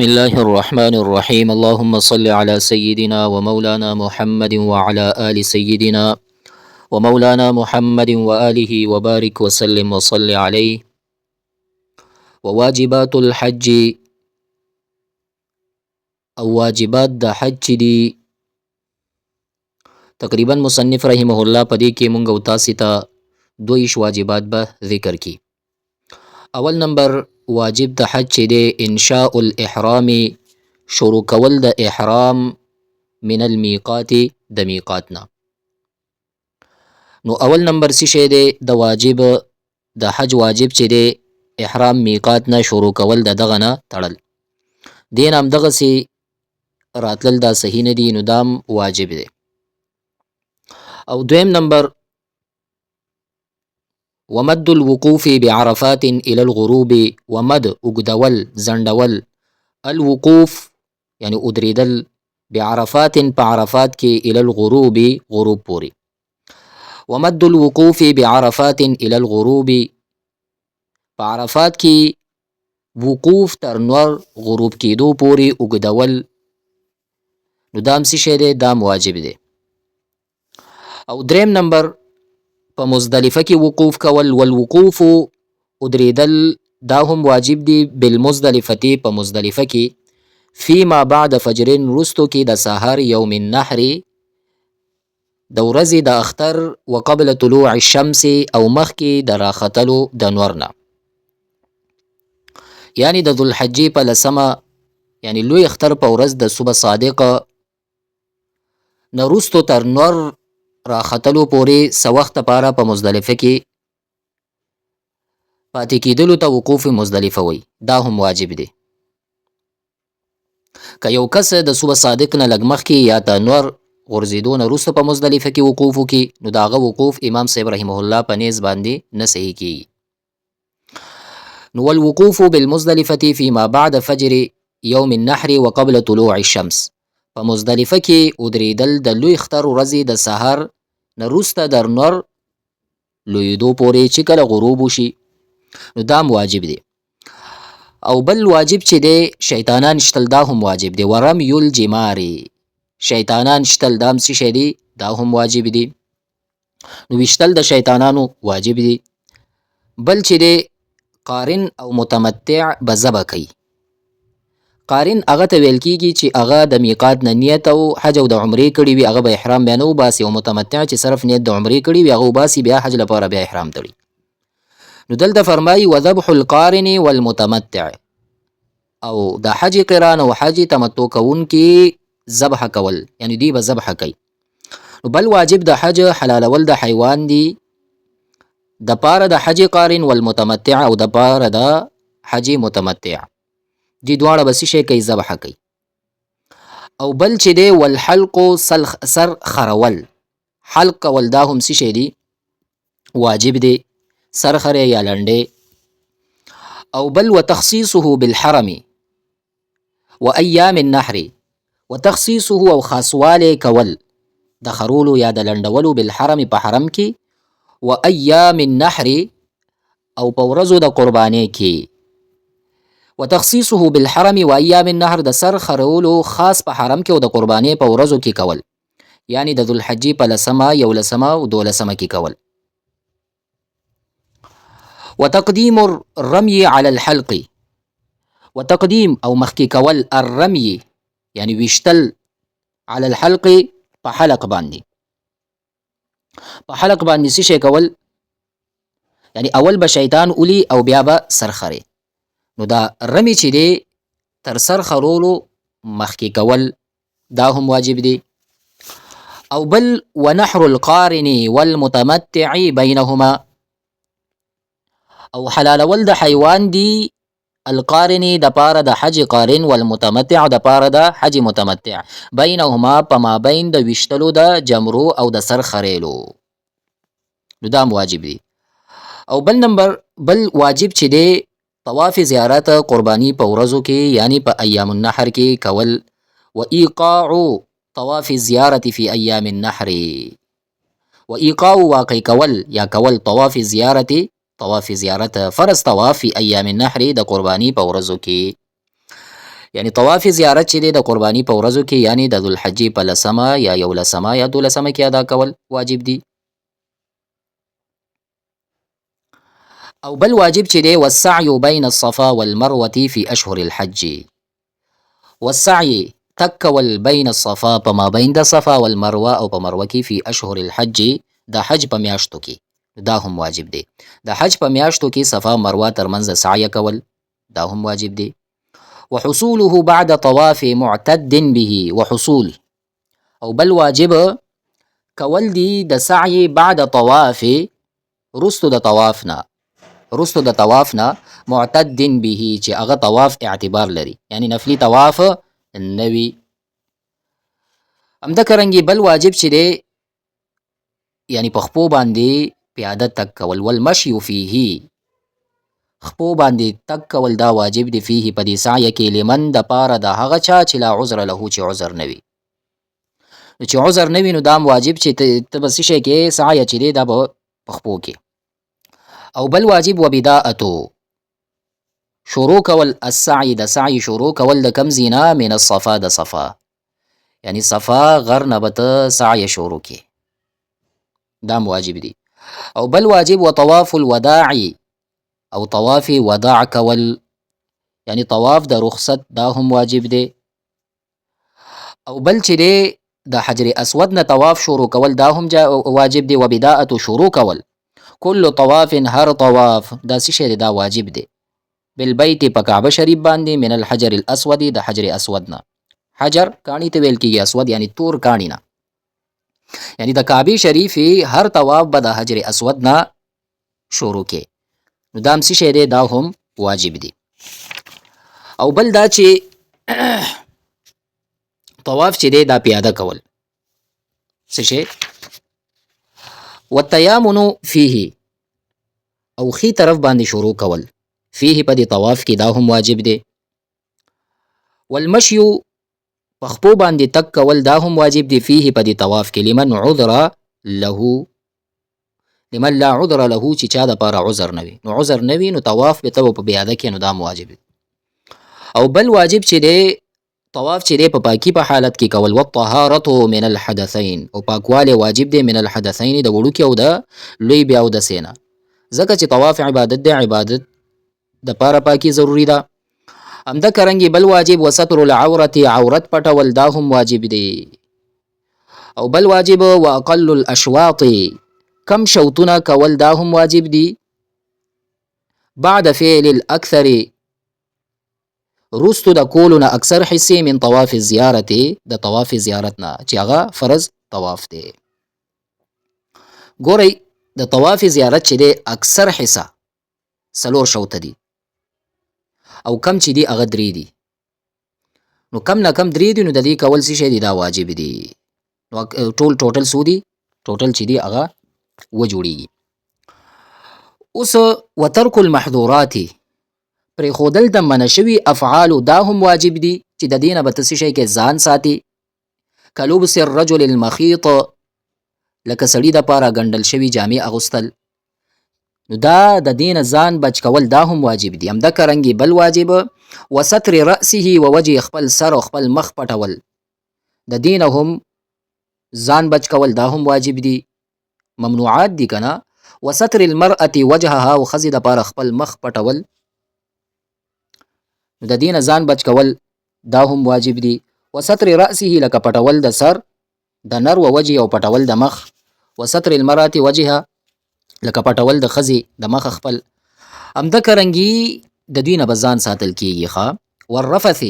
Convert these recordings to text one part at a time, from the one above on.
الله الرحمن الرحيم. اللهم صل على سيدنا ومولانا محمد وعلى آل سيدنا ومولانا محمد وآله وبارك وسلم وصل عليه. وواجبات الحج او واجبات د حج چې دي، تقریبا مصنف رحمه الله په دې کې مونږ او تاسې ته 22 واجبات به ذکر کی. اول نمبر واجب د حج چې دی، انشاء الاحرام، شروع کول د احرام، من المیقات، د میقات نه. نو اول نمبر څه شی دی د واجب د حج؟ واجب چې دی احرام میقات نه شروع کول، د دغه نه تړل دین هم دغسې راتلل دا صحیح نه دی، نو دام واجب دی. او دویم نمبر، ومد الوقوف بعرفات الى الغروب. ومد اوږدول، ځنډول، الوقوف یعنی ودریدل، بعرفات په عرفات کې، الى الغروب غروب پورې. ومد الوقوف بعرفات الى الغروب، په عرفات کې وقوف تر نور غروب کېدو پورې اوږدول، نو دام څه شی دی؟ دام واجب دی. او دریم نمبر، په مزدلفه کې وقوف کول. والوقوف ودریدل دا هم واجب دی، بالمزدلفه په مزدلفه کې، فيما بعد فجر وروستو کې د سحر، یوم النحر د ورځې د اختر، وقبل طلوع الشمس او مخکې د راختلو د نور نه، یعنی د ذوالحجې په لسمه، یعنی لوی اختر په ورځ د صبح صادق نه وروستو تر نور راختلو پورې څه وخت لپاره په مزدلفه کې پاتې کېدلو ته وقوف مزدلفه وایي، دا هم واجب دی. که یو کس د صبح صادق نه لږ مخکې یا د نور غورځېدو نه وروسته په مزدلفه کې وقوف وکړي، نو د هغه وقوف امام صاحب رحمه الله په نیز باندې نه صحیح کیږي. نو والوقوف بالمزدلفة فيما بعد فجر يوم النحر وقبل طلوع الشمس، په مزدلفه کې ودرېدل د لوی اختر ورځې د سحر نه وروسته در نور لویدو پورې چې کله غروب وشي، نو دا هم واجب دی. او بل واجب چې دی، شیطانان شتل، دا هم واجب دی. ورمی الجمار، شیطانان شتل دا هم څه شی دی؟ دا هم واجب دی. نو ویشتل د شیطانانو واجب دی. بل چې دی، قارن او متمتع به ذبح کوي. قارن هغه ته ویل کیږي چې هغه د میقات نه نیت او حج او د عمرې کړي وي، هغه به احرام بیا نه وباسي، او متمتع چې صرف نیت د عمرې کړي وي، هغه وباسي بیا حج لپاره بیا احرام تړي. نو دلته فرمایي وذبح القارن والمتمتع، او د حج قران او حج تمتع کوونکي ذبح کول، یعنی دوی به ذبح کوي. نو بل واجب د حج حلالول د حیوان دی د پاره د حج قارن والمتمتع او د پاره د حج متمتع، دي دواړه به څه شی کوي؟ ذبح کوي. او بل چې دی، والحلق سلخ، سر خرول، حلق کول دا هم څه شی دی؟ واجب دی، سر خرې یا لنډې. او بل، وتخصیصه بالحرم وایام النحر. وتخصیصه او خاصوالی کول د خرولو یا د لنډولو، بالحرم په حرم کې، و ایام النحر او په ورځو د قربانۍ کې. وتخصیصه بالحرم و ایام النحر، د سر خرولو خاص په حرم کې او د قربانۍ په ورځو کې کول، یعنی د ذوالحجې په لسمه، یولسمه او دولسمه کې کول. وتقدیم الرمي على الحلق. وتقدیم او مخکې کول، الرمي یعنی ویشتل، على الحلق په حلق باندې. په حلق باندې څه شی کول؟ یعنی اول به شیطان ولي او بیا به سر خري، نو دا رمی چې دی تر سر خرولو مخکې کول دا هم واجب دی. او بل، ونحر القارن والمتمتع بينهما، او حلالول د حیوان دی، القارن د پاره د حج قارن، والمتمتع د پاره د حج متمتع، بینهما په مابین د ویشتلو د جمرو او د سر خریلو، نو دا هم واجب دی. او بل نمبر، بل واجب چې دی، طواف زیارت قربانی په ورځو کې، یعنی په ایام النحر کې کول. و ایقاع طواف زیارت فی ایام النحر. و ایقاع واقع کول یا کول، طواف زیارت، طواف زیارت، فرض طواف، فی ایام النحر د قربانی په ورځو کې. یعنی طواف زیارت چې دی د قربانی په ورځو کې، یعنی د ذوالحجې په لسمه یا یولسمه یا دولسمه کې ادا کول واجب دي. او بل واجب چې دی والسعي بین الصفا والمروة فی اشهر الحج. والسعي تک کول بین الصفا په مابین د صفا والمروه او په مروه کې، فی اشهر الحج د حج په میاشتو کې، دا هم واجب دی. د حج په میاشتو کې صفا مروه ترمنځ سعی کول دا هم واجب دی. وحصوله بعد طواف معتد به. وحصول او بل واجب کول دی د سعی بعد طواف، رستو د طواف نه، رستو د طواف نه، معتد به چې هغه طواف اعتبار لري، یعنی نفلی طواف نوي. همدکرنګي بل واجب چې دی یعنی په خپو باندې پیاده تک کول، والمشي فيه خپو باندې تک کول دا واجب دی، فيه په دې سعی کې، لمن د پاره د هغه چا چې لا عذر له چې عذر نه وي. نو چې عذر نه وي نو دا هم واجب چې ته به څه شی کې سعی چې دی دا به په خپو کې. او بل واجب وبداءتو شروع کول السعی د سعی شروع کول د کم زینا من الصفا د صفا، یعنی صفا غر نه به ته سعی شروع کې، دا هم واجب دی. او بل واجب وطواف الوداع او طواف وداع کول، یعنی طواف د رخصت دا هم واجب دی. او بل چې دی د حجر اسود نه طواف شروع کول دا هم واجب دی. وبداءة شروع کول کل طواف هر طواف دا څه شی دی؟ دا واجب دی. بالبیت په کعبه شریف باندې، من الحجر الاسود د حجر اسود نه، حجر کاڼي ته ویل کېږي، اسود یعنی تور کاڼي نه، یعنی د کعبې شریفې هر طواف به د حجر اسود نه شروع کې، نو دا هم څه شی دی؟ دا هم واجب دی. او بل دا چې طواف چې دی دا پیاده کول څه شی، والتیامن فيه او ښي طرف باندې شروع کول فيه په دې طواف کې دا هم واجب دی. والمشي په خپو باندې تک کول دا هم واجب دی، فيه په دې طواف کې، لمن عذر له، لمن لا عذر له چې چا د پاره عذر نه وي، نو عذر نه وي نو طواف به ته په پیاده کې، نو دا هم واجب دی. او بل واجب چې دی طواف چې دی په پاکي په حالت کې کول، والطهارة من الحدثین او پاکوالی واجب دی، من الحدثین د وړوکي او د لوی بیا او د سینه، ځکه چې طواف عبادت دی، عبادت د پاره پاکي ضروري ده. همدکرنګي بل واجب وستر العورة عورت پټول دا هم واجب دی. او بل واجب واقل الاشواط کم شوطونه کول دا هم واجب دی، بعد فعل الاکثر روستو د کولو نه اکثر حصې من طواف الزیارت د طواف زیارت نه چې هغه فرض طواف دی. ګورئ د طواف زیارت چې دی اکثر حصه څلور شوطه دي او کم چې دي هغه درې دي، نو کم نه کم درې دي، نو د دې کول څه شی دي؟ دا واجب دي. نو ټول ټوټل څو دي؟ ټوټل چې دي هغه و جوړیږي. اوس وترک المحظورات پرېښودل د منع شوي افعالو دا هم واجب دي چې د دې نه به ته څه شی کې ځان ساتي، کلبس الرجل المخیط لکه سړي دپاره ګنډل شوي جامې اغوستل، نو دا د دې نه ځان بچ کول دا هم واجب دي. همدکرنګې بل واجب وستر رأسه ووجه خپل سر او خپل مخ پټول د دې نه هم ځان بچ کول دا هم واجب دي، ممنوعات دي که نه. وستر المرأة وجهها او ښځې دپاره خپل مخ پټول نو د دې نه ځان بچ کول دا هم واجب دي. وستر رأسه لکه پټول د سر د نر و وجه او پټول د مخ، وستر المرأة وجهها لکه پټول د ښځې د مخ خپل. همدکرنګي د دوی نه به ځان ساتل کیږي. ښه والرفث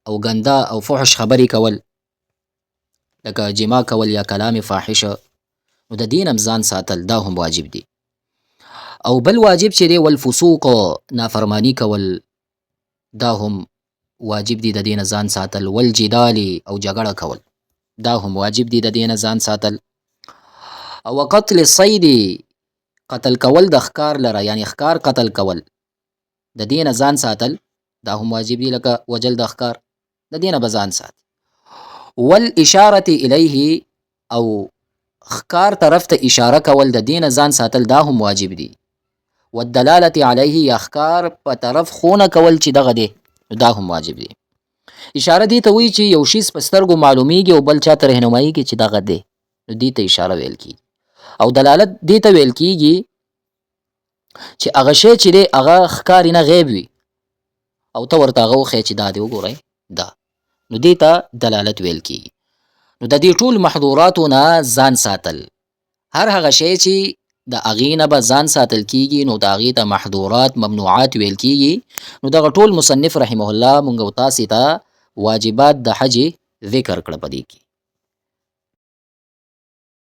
او ګنده او فحش خبرې کول لکه جما کول یا کلام فاحشه، نو د دین هم ځان ساتل دا هم واجب دي. او بل واجب چې دی والفسوق نافرمانی کول دا هم واجب دي، د دین ځان ساتل. والجدال او جګړه کول دا هم واجب دي، د دین ځان ساتل. او قتل الصید قتل کول د ښکار لره، یعنی ښکار قتل کول د دین ځان ساتل دا هم واجب دي، لکه وجل د ښکار د دینه به ځان ساتي. والاشاره الیه او ښکار طرف ته اشاره کول د دینه ځان ساتل دا هم واجب دي. والدلاله علیه یا ښکار په طرف خونه کول چې دغه دی، نو دا هم واجب دی. اشاره دې ته وایي چې یو شیز په سترګو معلومیږي او بل چاته رهنمایي کوي چې دغه دی، نو دې ته اشاره ویل کیږي. او دلالت دې ته ویل کیږي چې هغه شی چې دی هغه ښکاري نه، غیب وي، او ته ورته هغه وښیې چې دا دی وګورئ دا، نو دې ته دلالت ویل کیږي. نو د دې ټول محظوراتو نه ځان ساتل، هر هغه شی چې د هغې نه به ځان ساتل کیږي نو د هغې ته محظورات ممنوعات ویل کیږي. نو دغه ټول مصنف رحمه الله مونږ او تاسې ته واجبات د حج ذکر کړه په دې کې.